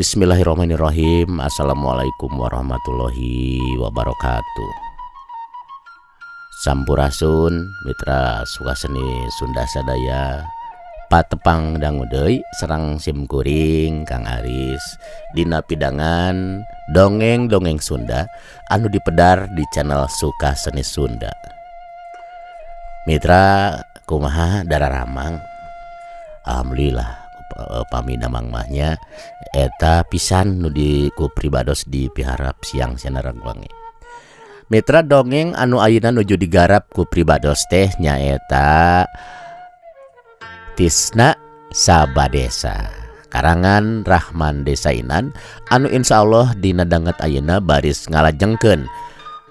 Bismillahirrahmanirrahim. Assalamualaikum warahmatullahi wabarakatuh. Sampurasun mitra Sukaseni Sunda sadaya. Patepang dangu deui sareng simkuring Kang Aris dina pidangan dongeng-dongeng Sunda anu dipedar di channel Suka Seni Sunda. Mitra, kumaha dararamang? Alhamdulillah, pami damang mah nya. Eta pisan nu di ku pribados dipiharap siang sinareng wengi. Mitra, dongeng anu ayeuna nuju digarap ku pribados teh nyaeta Tisna Sabadesa karangan Rahman D. Sainan, anu Insya Allah dina danget ayeuna baris ngalajengkeun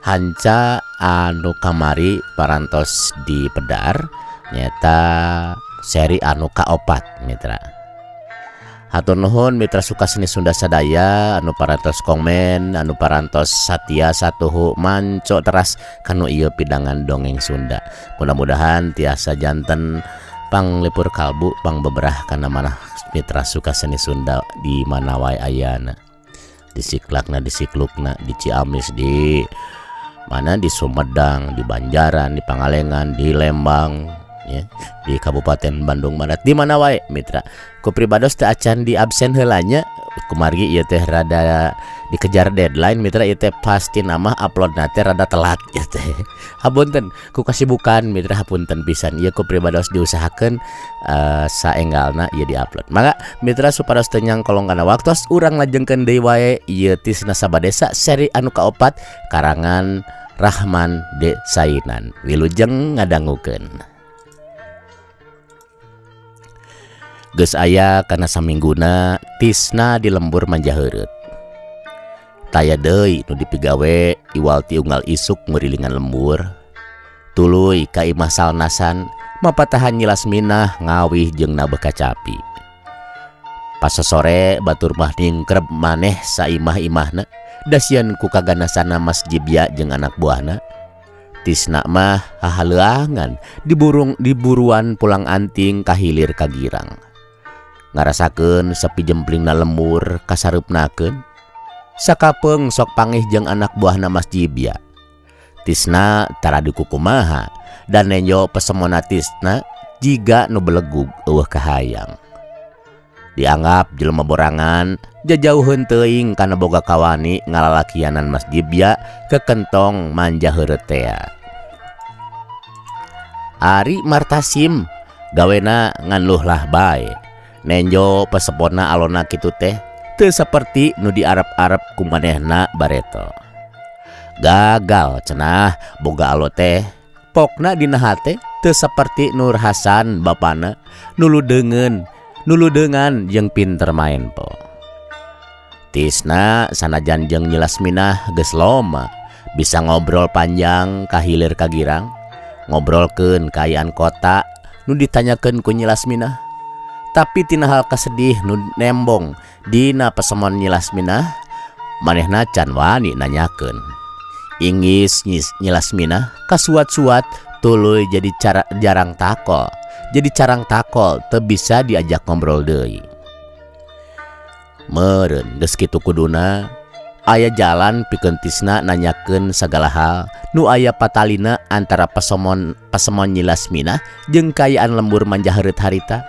hanca anu kamari parantos dipedar, nyaeta seri anu kaopat. Mitra, hatur nuhun mitra Sukaseni Sunda sadaya anu parantos komen, anu parantos satia satuhu manco teras kanu ieu pidangan dongeng Sunda. Mudah-mudahan tiasa janten panglipur kalbu, pangbeberah kana manah mitra Sukaseni Sunda di mana wae ayana, di Siklakna, di Siklukna, di Ciamis, di mana, di Sumedang, di Banjaran, di Pangalengan, di Lembang ya, di Kabupaten Bandung Barat, di mana wae mitra. Ku pribados teu acan di absen heula nya, kumargi ieu teh rada dikejar deadline, mitra. Ieu teh pasti nama upload teh rada telat ya teh, hapunten ku kasibukan, mitra, hapunten pisan. Ieu ku pribados diusahakeun saenggalna ieu diupload. Mangga mitra, supados teu nyangkolong kana waktos, urang lajengkeun deui wae ieu Tisna Sabadesa seri anu kaopat karangan Rahman D. Sainan. Wilujeng ngadangukeun. Geus aya kana samingguna Tisna di lembur manjaheureut. Taya deui nu dipigawe iwal ti unggal isuk ngurilingan lembur. Tuluy ka imah salnasan mapatahan Nyi Lasminah ngawih jeung nabeuh kacapi. Pas sore batur mah ningkreb maneh saimah-imahna, dasieun ku kaganasana Mas Jibya jeung anak buahna. Tisna mah hahaleuangan diburung diburuan pulang anting ka hilir ka girang. Ngarasakeun sepi jemplingna lembur kasareupnakeun. Sakapeung sok pangih jeung anak buahna Mas Jibya. Tisna tara dikukumaha dan nenjo pesemona Tisna jiga nu belegug eueuh kahayang. Dianggap jelema borangan, jajauheun teuing kana boga kawani ngalalakianan Mas Jibya kekentong manja heureut tea. Ari Martasim gawena nganluh lah bae. Nenjo pesepona alona kitu teh teu saperti nu diarep-arep ku manehna bareto. Gagal cenah boga alo teh, pokna dina hate teu saperti Nur Hasan bapana nulu deungeun nulu dengan jeung pinter maen po. Tisna sanajan jeung Nyi Lasminah geus loma bisa ngobrol panjang ka hilir ka girang, ngobrolkeun kaayaan kota nu ditanyakeun ku Nyi Lasminah. Tapi tina hal kasedih nu nembong dina pesemon Nyi Lasminah, manehna can wani nanyakeun. Inggis Nyi Lasminah kasuat-suat tuluy jadi cara jarang takol, jadi carang takol, teu bisa diajak ngobrol deui. Meureun geus kitu kuduna aya jalan pikeun Tisna nanyakeun sagala hal nu aya patalina antara pesemon pesemon Nyi Lasminah jeung kaayaan lembur manjahereut harita.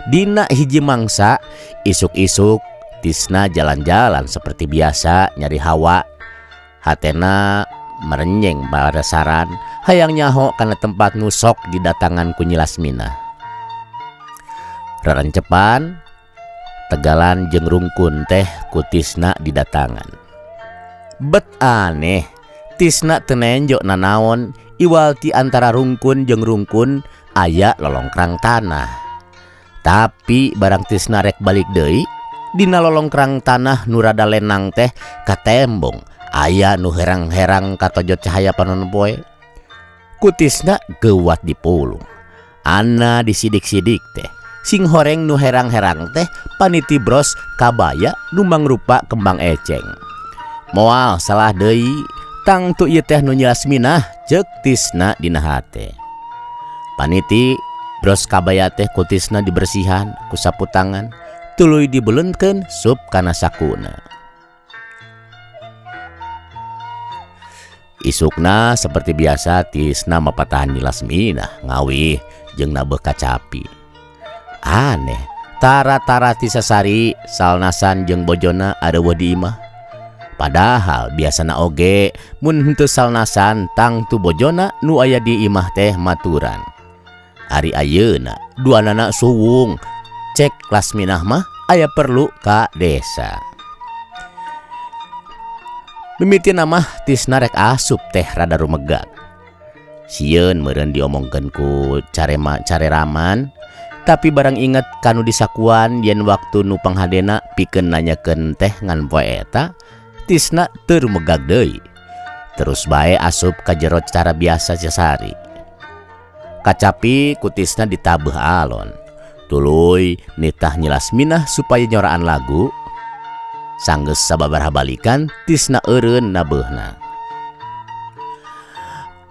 Dina hiji mangsa isuk-isuk Tisna jalan-jalan seperti biasa nyari hawa. Hatena merenyeng saran hayang nyaho kana tempat nu sok didatangan ku Nyi Lasminah. Rerencepan tegalan jeung rungkun teh ku Tisna didatangan. Bet aneh, Tisna teu nenjo nanaon iwal ti antara rungkun jeung rungkun aya lolongkrang tanah. Tapi barang Tisna rek balik deui, dina lolongkrang tanah nu rada lenang teh katembong aya nu herang-herang katojot cahaya panon poe. Ku Tisna geuwat dipulung. Ana disidik-sidik teh sing horeng nu herang-herang teh paniti bros kabaya nu mangrupa kembang eceng. Moal salah deui, tangtu ieu teh nu Nyi Lasminah, ceuk Tisna dina hate. Paniti bros kabaya teh ku Tisna dibersihan ku sapu tangan. Tuluy dibelenkeun sup kana sakuna. Isukna seperti biasa Tisna mapatahan Nyi Lasminah ngawih jeung nabeuh kacapi. Aneh, tara-tara Tisasari Salnasan jeung bojona areuweuh di imah. Padahal biasana oge mun henteu Salnasan tangtu bojona nu aya di imah teh maturan. Ari ayeuna duanana suwung, cek Lasminah mah aya perlu ka desa. Mimitina mah Tisna rek asup teh rada rumegag. Sieun meureun diomongkeun ku careraman, tapi barang inget kanu disakuan yen waktu nu panghadena pikeun nanyakeun teh ngan poe eta, Tisna teu rumegag deui. Terus bae asup ka jero cara biasa sasari. Kacapi ku Tisna ditabeuh alon. Tuluy nitah Nyi Lasminah supaya nyoraan lagu. Sanggeus sababaraha balikan Tisna eureun nabeuhna.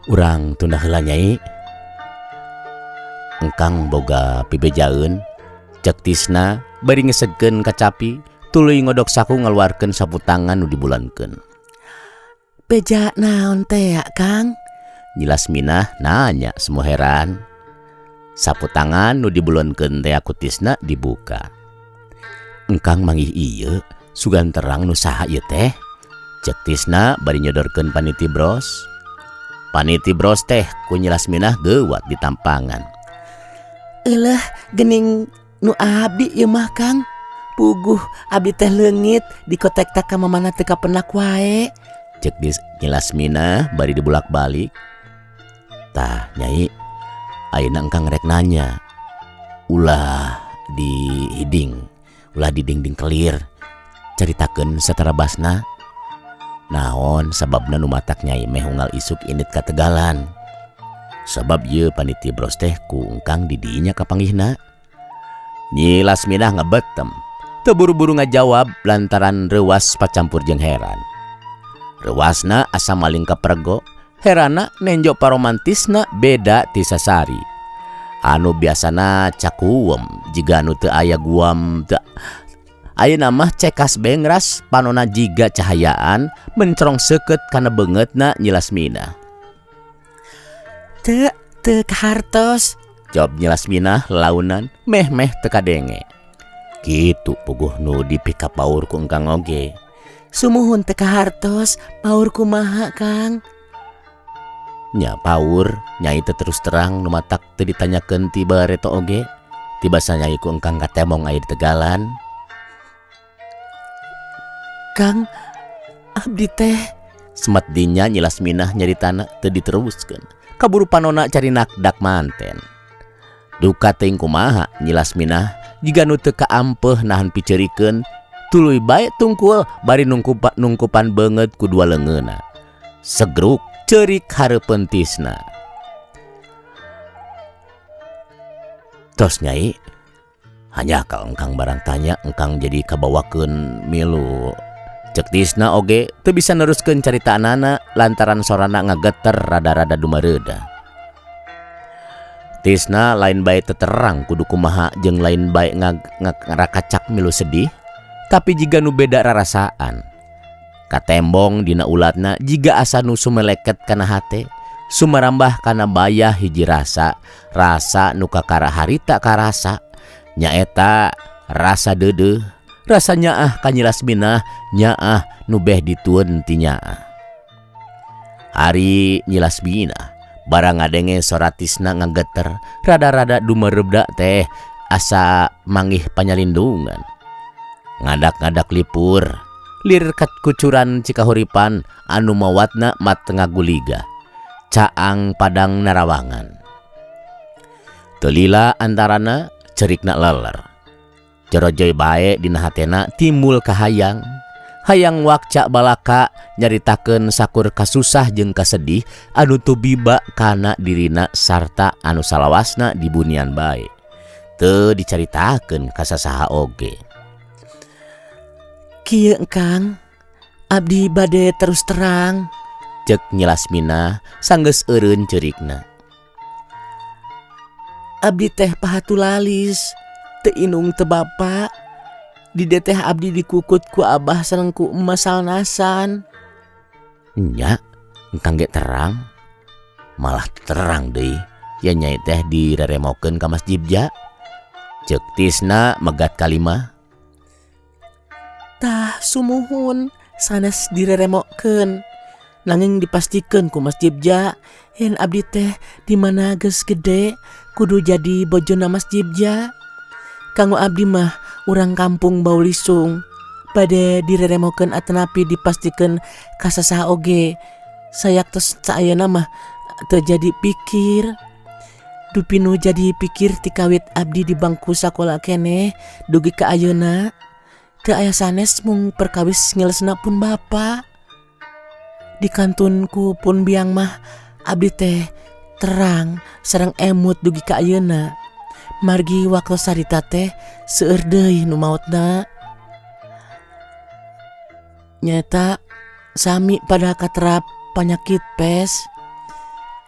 Urang tunda heula Nyai. Engkang boga pibejaeun, cek Tisna bari ngesegkeun kacapi tuluy ngodok saku ngaluarkeun sapu tangan nu dibulankeun. Beja naon teh Kang? Nyi Lasminah nanya semua heran. Sapu tangan nu dibulankeun teh ku Tisna dibuka. Engkang manggih ieu sugan terang nu saha ieu teh? Cek Tisna bari nyodorkeun paniti bros. Paniti bros teh ku Nyi Lasminah geuwat ditampangan. Eleh gening nu abdi ieu mah Kang. Puguh abdi teh leungit dikotekta ka mamana teu kapenak wae. Cek Nyi Lasminah bari dibulak-balik. Tah Nyai, ayeuna engkang rek nanya. Ulah dihiding, ulah didingding kelir. Caritakeun satarabasna. Naon sababna nu matak Nyai meh unggal isuk indit ka Tegalan. Sabab ieu paniti bros teh ku engkang di dinya kapanggihna. Nyi Lasminah ngebetem, teu buru-buru ngajawab lantaran reuwas pacampur jeung heran. Reuwasna asa maling kapergo, herana nenjo paromantisna beda ti sasari. Anu biasana cakuwem jiga anu teu aya guam teu. Ayeuna mah cekas bengras panona jiga cahayaan mencerong seukeut kana beungeutna Nyi Lasminah. Teu teu kahartos, jawab Nyi Lasminah launan meh-meh teu kadenge. Kitu puguh nu dipikapaur ku engkang oge. Sumuhun teu kahartos, paur kumaha Kang? Nya paur, Nyai teh terus terang nu matak teu ditanyakeun ti bareto oge. Tibasa Nyai ku engkang katemong aya di Tegalan. Kang, abdi teh semat dinya Nyi Lasminah nyaritana teu diteruskeun. Kaburu panona cari nakdak manten. Duka teuing kumaha Nyi Lasminah jiga nu teu kaampeuh nahan piceurikeun, tuluy bae tungkul bari nungkupan beungeut ku dua leungeunna. Segruk ceurik hareupeun Tisna. Tos Nyai, hanya ka engkang barang tanya engkang jadi kabawakeun milu. Cek Tisna oge teu bisa neruskeun caritaanana lantaran sorana ngageter rada-rada dumareuda. Tisna lain bae teterang kudu kumaha jeung lain bae ngarakacak milu sedih, tapi jiga nu beda rarasaan. Katembong dina ulatna jiga asa nu sumeleket kana hate, sumarambah kana bayah hiji rasa, rasa nu kakara harita karasa, nyaeta rasa deudeuh. Rasa nyaah ka Nyi Lasminah, nyaah nu beh ditueun ti nyaah. Ari Nyi Lasminah barang ngadenge sora Tisna ngageter, rada-rada dumerebda teh asa manggih panyalindungan. Ngadak-ngadak lipur, lir kucuran cikahuripan anu mawatna matengah guliga, caang padang narawangan. Teu lila antarana cerikna leler. Jorojoy bae dina hatena timbul kahayang. Hayang wakca balaka nyaritakeun sakur kasusah jeung kasedih anu tubiba kana dirina sarta anu salawasna dibunian bae. Teu dicaritakeun ka sasaha oge. Kieu Kang, abdi bade terus terang, cek Nyi Lasminah sanggeus eureun ceurikna. Abdi teh pahatulalis, teu inung teu bapa, Di dieu teh abdi dikukut ku abah sareng ku emak salnasan. Nya, engkang ge terang. Malah terang deui yen nyai teh direremokeun ka Mas Jibja. Ceuk Tisna megat kalimah. Tah sumuhun sanes direremokeun. Nanging dipastikeun ku Mas Jibja yen abdi teh di mana geus gede kudu jadi bojona Mas Jibja. Kanggo abdi mah urang kampung bau lisung. Bade direremokeun atanapi dipastikeun ka sasaha oge. Sayaktos saayana mah teu jadi pikir. Dupi nu jadi pikir ti kawit abdi di bangku sakola keneh dugi ka ayeuna teu aya sanes mung perkawis ngilesna pun bapa. Di kantun ku pun biang mah abdi teh terang sareng emut dugi ka ayeuna. Margi waktos harita teh seueur deui nu maotna. Nyaeta sami pada katerap panyakit pes.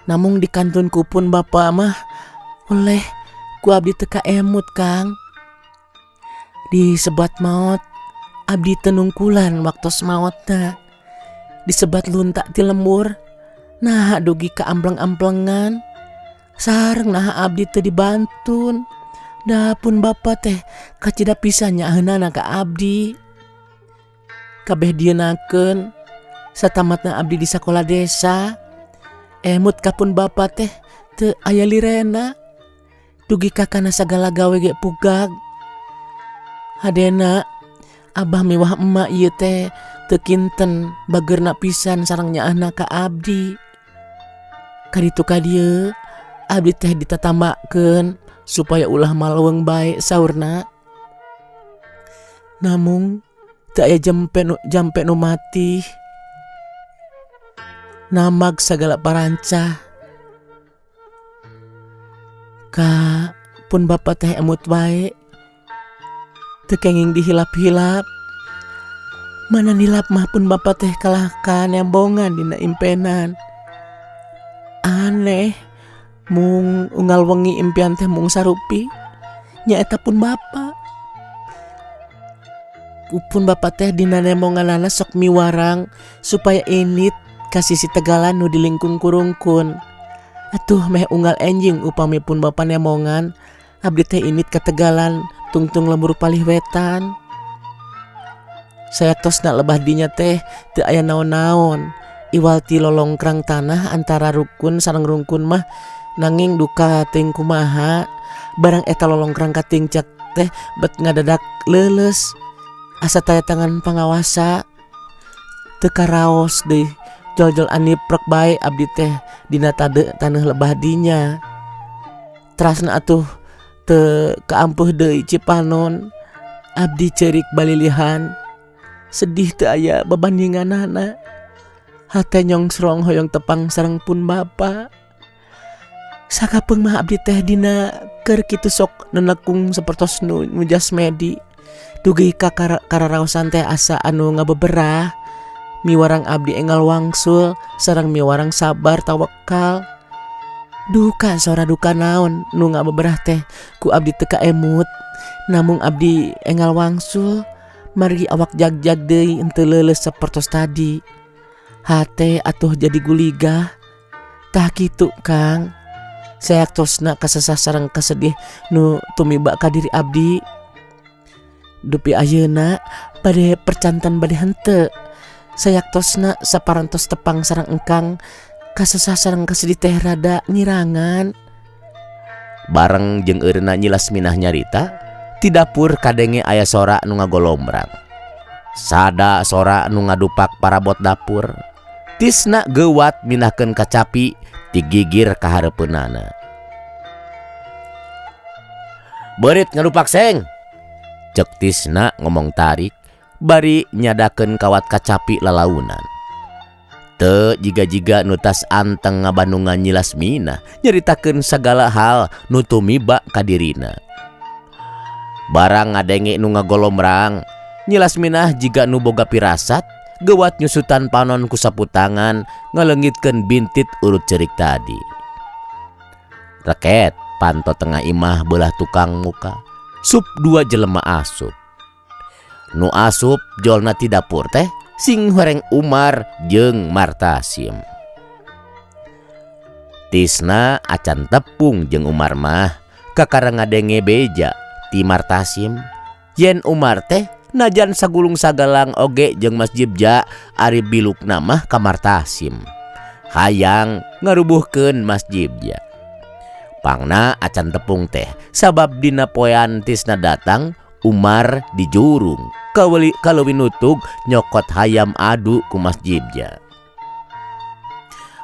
Namung di kantun ku pun bapa mah oleh ku abdi teu kaemut Kang. Disebat maot abdi teu nungkulan waktos maotna. Disebat lunta ti lembur nah dugi ka ampleng-amplengan. Sareng naha abdi teu dibantun. Da pun bapa teh kacida pisan nyaaheunana ka abdi. Kabeh dieunakeun satamatna abdi di sakola desa. Emut ka pun bapa teh teu aya lirena. Dugi ka kana sagala gawe ge pugag. Hadena abah miwah emak ieu teh teu kinten bageurna pisan sareng nyaahna ka abdi. Kaditu ka dieu abdi teh ditatambakeun supaya ulah maleuweung bae saurna. Namung teu aya jampe nu matih. Namag sagala parancah. Ka pun bapa teh emut wae. Teu kenging dihilap-hilap. Mana nilap mah pun bapa teh kalahkan nembongan dina impenan. Aneh, mung unggal wengi impian teh mung sarupi. Nyaeta pun bapa. Pun bapa teh dina nembonganana sok miwarang supaya init ka sisi tegalan nu di lingkung kurungkun. Atuh meh unggal enjing upami pun bapa nembongan, abdi teh init ka tegalan tungtung lembur palih wetan. Sayatosna lebah dinya teh teu aya naon-naon. Iwal ti lolongkrang tanah antara rukun sareng rungkun mah nanging duka teuing kumaha barang eta lolongkrang katingcak teh bet ngadadak leuleus asa taya tangan pangawasa teu karaos deui jol-jol aniprek bae abdi teh dina taneuh lebah dinya. Trasna atuh teu kaampuh deui Cipanon abdi ceurik balilihan sedih teu aya babandinganana. Hate nyongsrong hoyong tepang sareng pun bapa. Sakapeung mah abdi teh dina keur kitu sok nenekung sapertos nu mujasmedi. Dugi ka kararaosan teh asa anu ngabeberah. Miwarang abdi enggal wangsul sareng miwarang sabar tawakal. Duka sora duka naon nu ngabeberah teh ku abdi teu kaemut. Namung abdi enggal wangsul margi awak jag-jag deui henteu leuleus sapertos tadi. Hate atuh jadi guligah. Tah kitu Kang. Sayaktosna kasesah sareng kasedih nu tumiba ka diri abdi. Dupi ayeuna bade percanten bade henteu. Sayaktosna saparantos tepang sareng engkang kasesah sareng kasedih teh rada ngirangan. Bareng jeung eureunna Nyi Lasminah nyarita, ti dapur kadenge aya sora nu ngagolombrang. Sada sora nu ngadupak parabot dapur. Tisna geuwat mindahkeun kacapi tigigir ka hareupeunana. Beurit ngadupak seng. Ceuk Tisna ngomong tarik bari nyadakeun kawat kacapi lalaunan. Teu jiga-jiga nu tas anteng ngabandungan Nyi Lasminah nyaritakeun sagala hal nu tumiba ka dirina. Barang ngadenge nu ngagolomrang, Nyi Lasminah jiga nu boga pirasat geuwat nyusutan panon ku sapu tangan ngaleungitkeun bintit urut ceurik tadi. Reket panto tengah imah beulah tukang muka, sup dua jelema asup. Nu asup jolna ti dapur teh sing horeng Umar jeung Martasim. Tisna acan tepung jeung Umar mah kakara ngadenge beja ti Martasim yen Umar teh najan sagulung sagalang oge jeung Mas Jibja ari bilukna mah ka Martasim. Hayang ngarubuhkeun Mas Jibja. Pangna acan tepung teh sabab dina poean Tisna datang Umar dijurung kaweli kaleuwi nutug nyokot hayam adu ku Mas Jibja.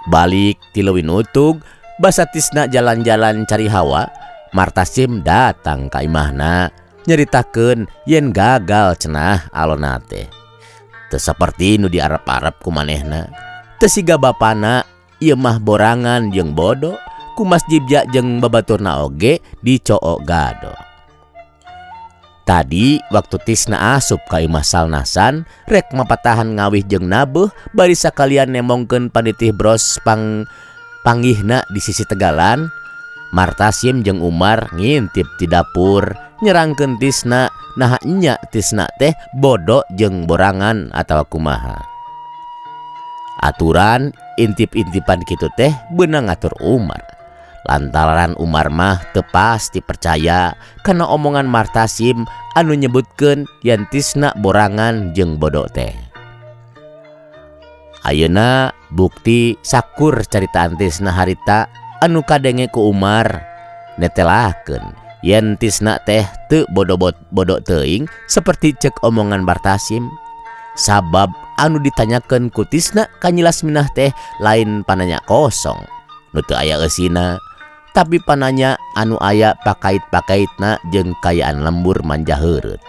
Balik ti leuwi nutug basa Tisna jalan-jalan cari hawa, Martasim datang ka imahna nyaritakeun yen gagal cenah alona teh. Teu saperti nu diarep-arep ku manehna. Teu siga bapana ieu mah borangan jeung bodo, ku Mas Jibja jeung babaturna oge dicook gado. Tadi waktu Tisna asup ka imah Salnasan rek mapatahan ngawih jeung nabeuh bari sakalian nemongkeun panitih bros panggihna di sisi tegalan, Martasim jeung Umar ngintip ti dapur nyerangkeun Tisna naha nya Tisna teh bodo jeung borangan atawa kumaha. Aturan intip-intipan kitu teh beunang ngatur Umar. Lantaran Umar mah teu pasti percaya kana omongan Martasim anu nyebutkeun yen Tisna borangan jeung bodo teh. Ayeuna bukti sakur caritaan Tisna harita anu kadenge ku Umar netelakeun yen Tisna teh teu bodo teuing seperti cek omongan Martasim. Sabab anu ditanyakeun ku Tisna ka Nyi Lasminah teh lain pananya kosong nu teu aya eusina, tapi pananya anu aya pakait-pakaitna jeung kayaan lembur manja heureut.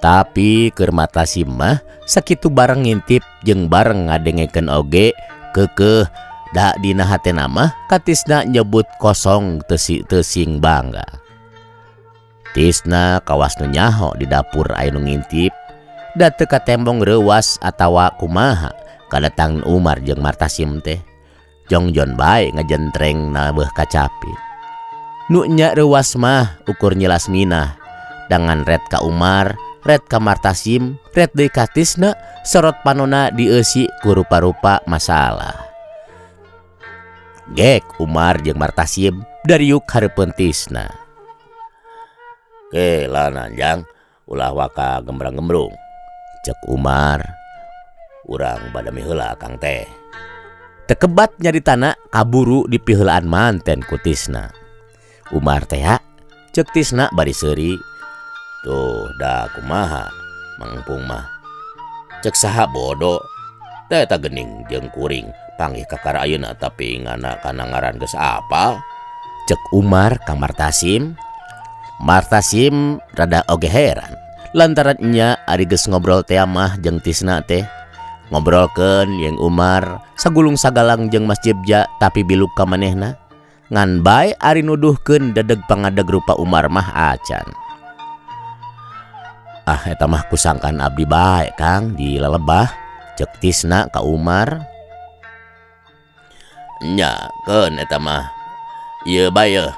Tapi keur Martasim mah sakitu bareng ngintip jeung bareng ngadengekeun oge keukeuh da dina hatena mah ka Tisna nyebut kosong teu sing bangga. Tisna kawas nu nyaho di dapur aya nu ngintip da teu katembong reuwas atawa kumaha kadatang Umar jeung Martasim teh. Jongjon bae ngajentreng nabeuh kacapi. Nu nya reuwas mah ukur Nyi Lasminah dangan ret ka Umar, ret ka Martasim, ret deui ka Tisna, sorot panona dieusi ku rupa-rupa masalah. Gek Umar jeung Martasim dariuk hareupeun Tisna. Ke lah jang ulah waka gembrang-gembrung. Cek Umar, urang badami heula Kang teh. Tekebat nyaritana kaburu dipiheulaan manten ku Tisna. Umar teh cek Tisna bari seuri. Tuh da kumaha mangpung mah. Cek saha bodo teh eta geuning jeung kuring panggih kakara ayeuna tapi ngana kana ngaran geus apal. Cek Umar ka Martasim. Martasim rada oge heran lantaran nya ari geus ngobrol teh mah jeung Tisna teh. Ngobrolkeun jeung Umar sagulung sagalang jeung Mas Jibja tapi biluk ka manehna. Ngan bae ari nuduhkeun dedeg pangadeg rupa Umar mah acan. Ah eta mah kusangkan abdi bae Kang di lalebah cek Tisna ka Umar. Nya keun eta mah ieu bae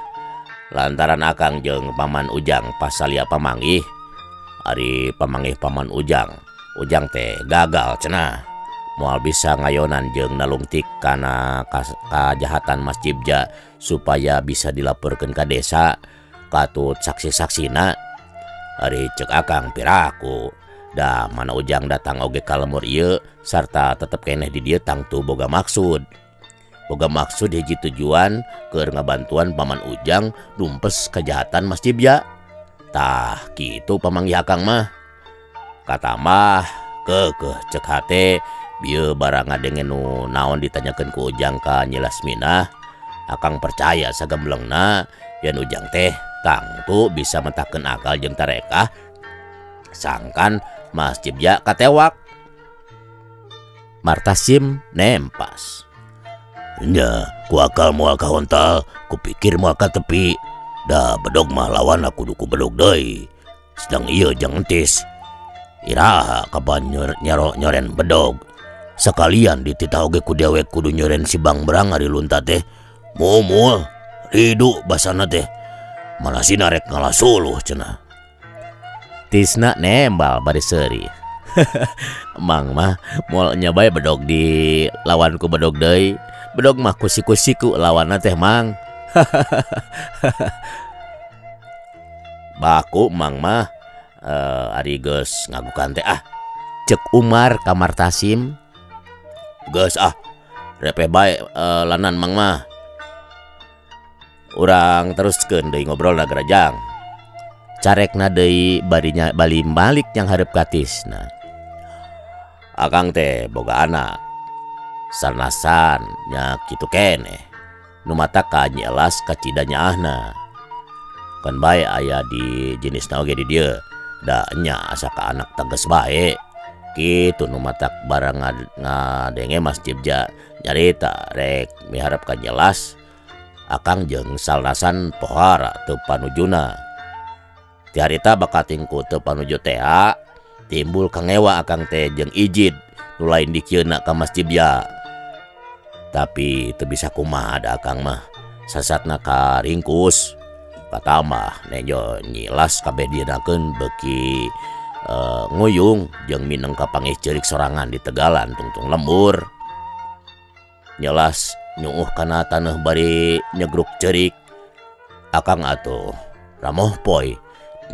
lantaran akang jeung paman Ujang pasalia pamanggih. Ari pamanggih paman Ujang, Ujang teh gagal cenah moal bisa ngayonan jeung nalungtik kana kajahatan Mas Jibja supaya bisa dilaporkeun ka desa katut saksi-saksina. Ari cek akang piraku da mana Ujang datang oge ka lemur ieu sarta tetep keneh di dieu tangtu boga maksud. Boga maksud hiji tujuan keur ngabantuan paman Ujang numpes kejahatan Mas Jibja. Tah kitu pamanggih akang mah. Katamah keukeuh cek hate bieu barang ngadenge nu naon ditanyakeun ku Ujang ka Nyi Lasminah, akang percaya sagemblengna yen Ujang teh tangtu bisa mentakeun akal jeung tarekah sangkan Mas Jibja katewak. Martasim nempas. Nya ku akal moal kahontal, ku pikir moal ka tepi. Da bedog mah lawan kudu ku bedog deui. Sedang ieu jeung entis. Iraha kapan nyoren bedog. Sekalian dititah oge ku dewek kudu nyoren si Bang Berang ari lunta teh. Mumul, ridu basana teh. Malah sina rek ngalasuluh cenah. Tisna nembal bari seuri. Mang mah moal nya bae bedog di lawan ku bedog deui. Bedog mah ku siku-siku lawanna teh mang. Baku mang mah ari geus ngagukan teh ah. Cek Umar ka Martasim. Geus ah, repeh bae lanan mang mah. Urang teruskeun deui ngobrolna gerajang. Carekna deui bari nya bali balik yang hareup ka Tisna. Akang teh boga anak. Sanasan nya kitu keneh. Nu mata ka nyelas kacida nyaahna. Kan bae aya di jenisna oge di dieu. Da nya asa ka anak teges bae. Kitu nu matak barang ngadenge Mas Jibja nyarita rek miharep ka nyelas. Akang jeung salnasan pohara teu panujuna. Ti harita bakating ku teu panuju tea timbul kangewa akang teh jeung ijid nu lain dikieuna ka Mas Jibja. Tapi teu bisa kumaha da akang mah sasatna ka ringkus. Katamah nejo nyilas kabeh dienakeun beuki nguyung jeung mineng kapanggih ceurik sorangan di tegalan tungtung lembur. Nyelas nyuuh kana taneuh bari nyegruk ceurik. Akang atuh ramoh poy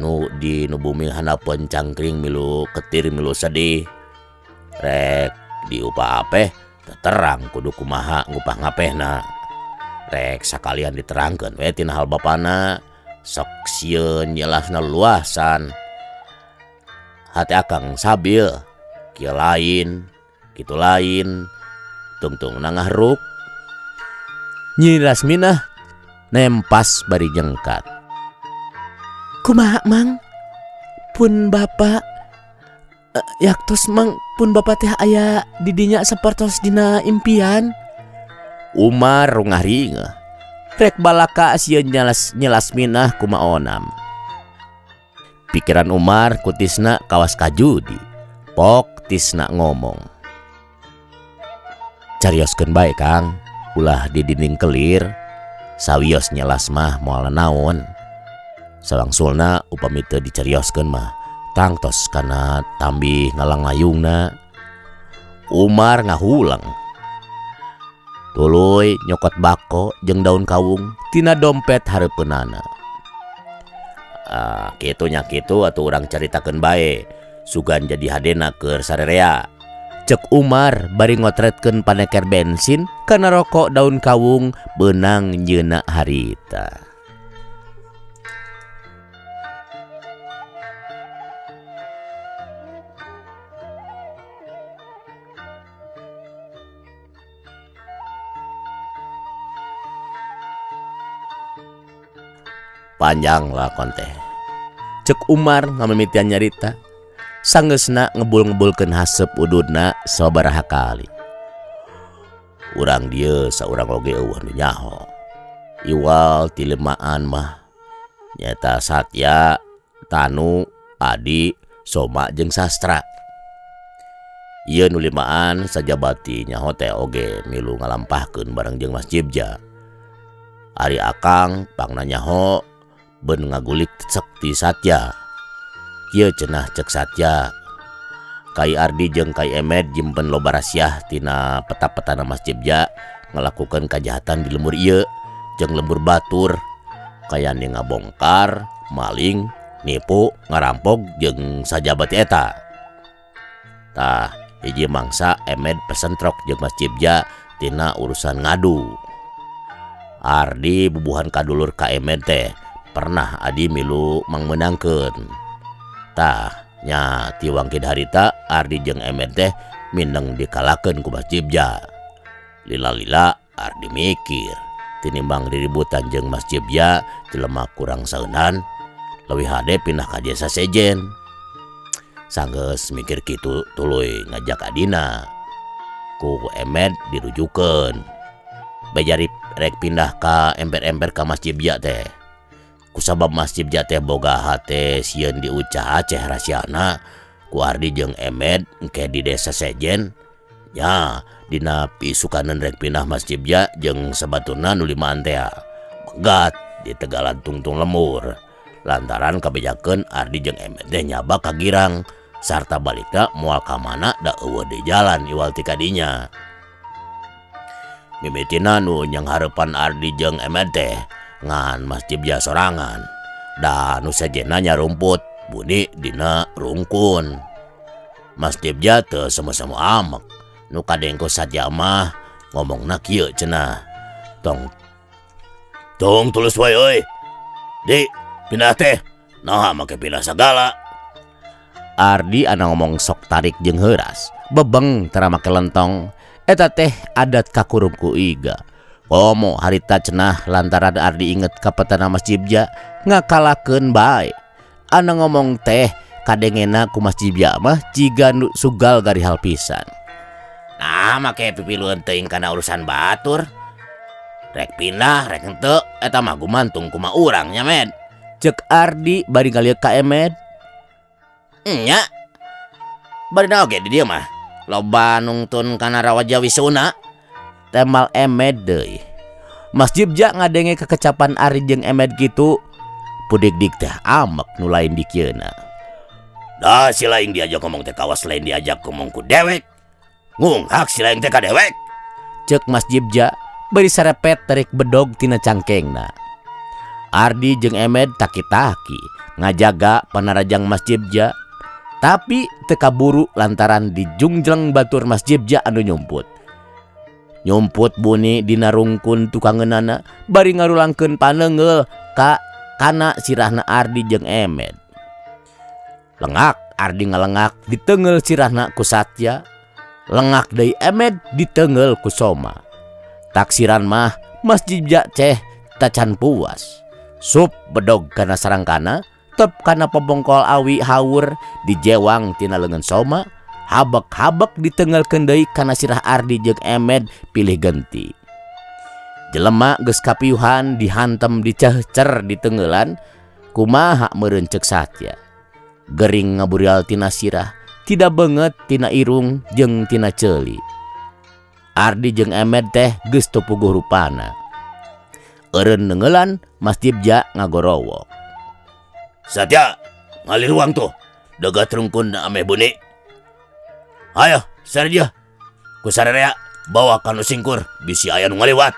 nu di nu bumi handapeun cangkring milu ketir milu sedih. Rek diupah apeh terang kudu kumaha ngupah ngapehna. Rek sakalian diterangkeun we tina hal bapana sok sieun nyelasna luasan. Hati akang sabil kieu lain kitu lain tungtung nangahruk. Nyi Rasminah nempas bari nyengkat. Kumaha mang? Pun bapa yaktos mang pun bapa teh aya di dinya sapertos dina impian. Umar rungah ringeuh. Rek balaka sieun nyelas minah kumaonam. Pikiran Umar ku Tisna kawas kajudi. Pok Tisna ngomong. Carioskeun bae Kang, ulah di dinding kelir. Sawios nyelas mah moal naon. Sawangsulna upami teu dicarioskeun mah tangtos kana tambih ngalanglayungna. Umar ngahulang. Tuluy nyokot bako jeung daun kawung tina dompet hareupeunana. Ah, kitu nya kitu atuh urang caritakeun bae. Sugan jadi hadena keur sarerea. Cek Umar bari ngotretkeun paneker bensin kana rokok daun kawung beunang nyeuna harita. Panjang lakon teh. Cek Umar ngamimitian nyarita. Sanggeusna ngebul-ngebulkeun haseup ududna sababaraha kali. Urang dieu saurang oge eueuh nu nyaho. Iwal ti limaan mah nyaeta Satya, Tanu, Adi, Soma jeung Sastra. Ieu nu limaan sajabati nyaho teh oge milu ngalampahkeun bareng jeung Mas Jibja. Ari Akang pangna nyaho beun ngagulik cek ti Satya. Kieu cenah cek Satya. Kai Ardi jeung Kai Emed jimpen loba rasiah tina peta-petana Mas Jibja ngalakukeun kajahatan di lembur ieu jeung lembur batur. Kayane ngabongkar, maling, nipu, ngarampok jeung sajabati eta. Tah, hiji mangsa Emed pesentrok jeung Mas Jibja tina urusan ngadu. Ardi bubuhan kadulur ka Emed teh pernah Adi milu mangmeunangkeun. Tah, nya ti wangkid harita Ardi jeung Emed teh mindeng dikalakeun ku Mas Jibja. Lila-lila Ardi mikir tinimbang riributan jeung Mas Jibja jelema kurang saeunan leuwih hade pindah ka desa sejen. Sanggeus mikir kitu tuluy ngajak adina. Ku Emed dirujukeun. Bejari rek pindah ka emper-emper ka Mas Jibja teh. Kusabab Mas Jibja teh boga hate sieun diucah Aceh rasiana ku Ardi jeung Emed engke di desa sejen. Nya dina pisukaneun rek pindah Mas Jibja jeung sabaturna nu limaan tea. Megat di tegalan tungtung lemur. Lantaran kabejakeun Ardi jeung Emed teh nyaba ka Girang sarta balikna moal ka mana da eueuh di jalan iwal ti kadinya. Mimitina nu nyanghareupan Ardi jeung Emed teh ngan Mas Jibja sorangan da nu sejenna nyarumput buni dina rungkun. Mas Jibja teu semu-semu amek nu kadengko Satya mah ngomongna kieu cenah. Tong tong tulus wae euy. Di pindah teh naha make pindah sagala. Ardi anu ngomong sok tarik jeung heuras, bebeng tara make lentong. Eta teh adat kakurung ku iga. Komo harita cenah lantaran Ardi inget ka petana Mas Jibja ngakalakeun bae. Anu ngomong teh kadengena ku Mas Jibja mah jiga nu sugal garihal pisan. Nah make pipilueun teuing kana urusan batur. Rek pindah rek henteu eta mah gumantung kumaha urang nya Med. Cek Ardi bari ngalieuk ka Emed. Nya. Bari oge di dieu mah loba nungtun kana rawa Jawi Suna. Temal Emed deui. Mas Jibja ngadenge kekecapan Ardi jeung Emed kitu, pudik-dik teh amek nu lain dikieuna. Dah si lain diajak ngomong teh kawas lain diajak ngomong ku dewek. Ngunghak si lain teh ka dewek. Cek Mas Jibja bari sarepet tarik bedog tina cangkengna. Ardi jeung Emed taki-taki ngajaga panarajang Mas Jibja, tapi teu kaburu lantaran dijungjleng batur Mas Jibja anu nyumput. Nyumput buni dina rungkun tukangeunana bari ngarulangkeun paneunggeul ka kana sirahna Ardi jeung Emed. Lengak Ardi ngalengak diteunggeul sirahna ku Satya, lengak deui Emed diteunggeul ku Soma. Taksiran mah Mas Jibja ceh tacan puas. Sup bedog kana sarangkana, tep kana pebongkol awi haur dijewang tina leungeun Soma, habek-habek diteunggeulkeun deui kana sirah Ardi jeung Emed pilih genti. Jelema geus kapiuhan dihantem dicehcer diteunggelan, kumaha meureun ceuk Satya. Gering ngaburial tina sirah, tidak beungeut tina irung jeung tina ceuli. Ardi jeung Emed teh geus teu puguh rupana. Eureun neungeulan Mas Jibja ngagorowok. Satya, ngalih ruang tuh. Degat rungkun ameh buni. Ayo, sare dia. Ku sararea bawa kanu singkur bisi aya nu ngaliwat.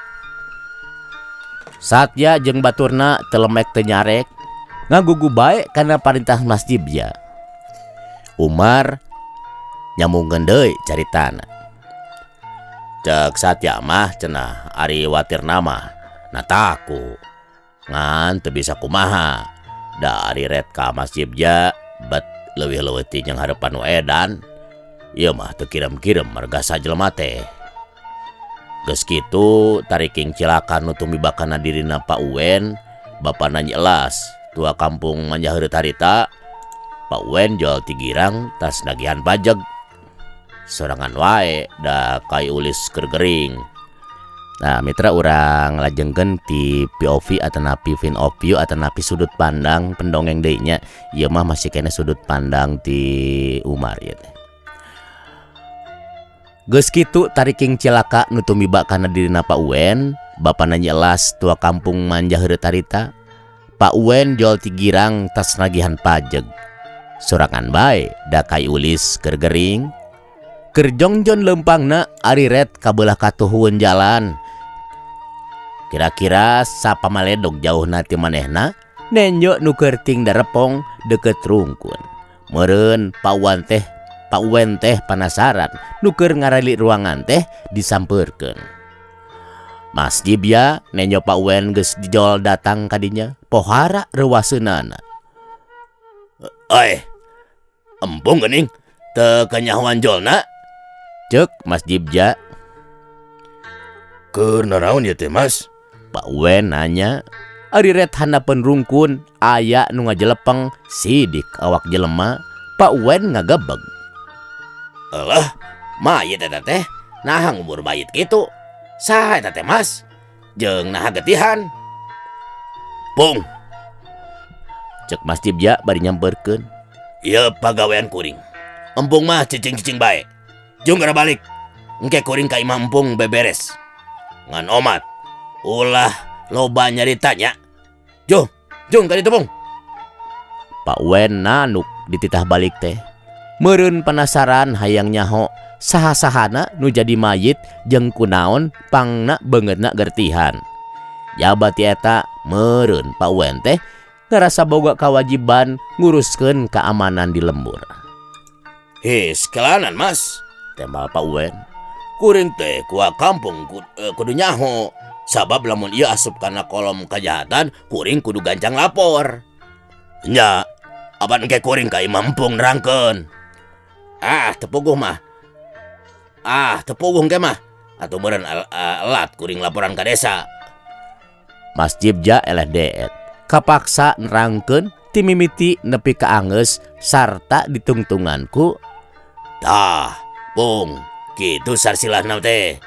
Satya jeung baturna teu lemek teu nyarek, ngagugu bae kana parintah Mas Jibja. Umar nyambungkeun deui caritana. Cek Satya mah cenah ari watirna mah nataku. Ngan teu bisa kumaha. Da ari ret ka Mas Jibja bet leuwih-leuwih ti jeung hareupan nu edan. Ieu mah teu kirem-kirem marga sajelema teh. Geus kitu tariking cilaka nu tumiba kana dirina Pak Uwen, bapana Nyi Elas, tua kampung Manjaheureuh harita. Pak Uwen jol ti Girang tas nagihan pajeg. Sorangan wae da kai ulis keur gering. Nah mitra urang lajengkeun ti POV atanapi point of view atanapi sudut pandang pendongeng deui nya. Ieu mah masih keneh sudut pandang ti Umar ieu teh. Geus kitu tariking cilaka nu tumiba kana dirina Pak Uwen, bapana Nyi Elas tua kampung Manjaheureuh harita. Pak Uwen jol ti Girang tas nagihan pajeg. Sorangan bae da kai ulis keur gering. Keur jongjon leumpangna ari ret kabelah katuhueun jalan. Kira-kira sapamaledog jauhna ti manehna, nenjo nu keur ting darepong deukeut rungkun. Meureun Pak Uwen teh panasaran nu keur ngarali ruangan teh disampeurkeun. Mas Jibja nenjo Pak Uwen geus dijol datang ka dinya, pohara reuwaseunana. Oi, empung geuning teu kanyahoan jolna? Ceuk Mas Jibja. Keur naraon ieu teh Mas? Pak Uwen nanya. Ari ret handapeun rungkun aya nu ngajelepeng sidik awak jelema. Pak Uwen ngagebeg. Alah, mayit eta teh naha ngubur mayit kitu? Saha eta teh Mas? Jeung naha getihan? Pung. Cek Mas Jibja bari nyamperkeun. Ieu pagawean kuring. Empung mah cicing-cicing bae. Jung gara balik. Engke kuring ka imah empung beberes. Ngan omat ulah loba nyaritanya. Jung, jung ka ditu pung. Pak Wen nanuk dititah balik teh. Meureun panasaran hayang nyaho saha-sahana nu jadi mayit jeung kunaon pangna beungeutna gertihan. Jaba ti eta meureun Pak Wen teh ngarasa boga kawajiban nguruskeun keamanan di lembur. His, kelanan Mas, tembal Pak Wen. Kuring teh kuah kampung kudu nyaho. Sabab lamun ieu asup kana kolom kejahatan, kuring kudu gancang lapor. Nya, apan engke kuring ka imah empung nerangkeun. Ah, tepuguh mah. Ah, tepuguh engke mah. Atuh meureun elat kuring laporan ka desa. Mas Jibja eleh deet. Kapaksa nerangkeun ti mimiti nepi ka anggeus sarta ditungtunganku. Tah, Pung, kitu sarsilahna teh.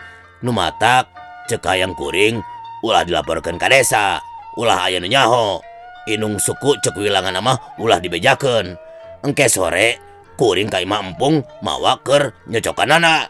Nu matak cek hayang kuring ulah dilaporkeun ka desa, ulah aya nu nyaho. Inung suku cek wilangan mah ulah dibejakeun. Engke sore kuring ka imah empung mawa keur nyocokanana.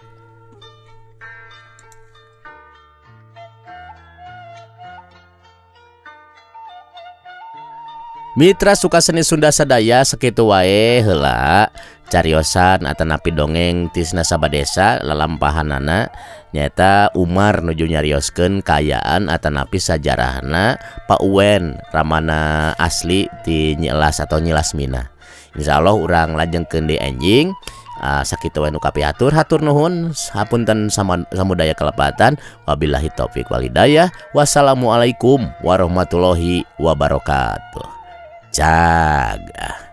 Mitra Sukaseni Sunda sadaya sakitu wae heula cariosan atanapi dongeng tisna sabadesa lalampahanana nyaeta Umar nuju nyarioskeun kaayaan atanapi sajarahna Pak Uwen ramana asli ti Nyi Elas atau Nyi Lasmina. Insyaallah urang lajengkeun deui enjing. Sakitu wae nu kapihatur, hatur nuhun hapunten samudaya kelepatan. Wabillahi taufik wal hidayah. Wassalamualaikum warahmatullahi wabarakatuh. Jaga.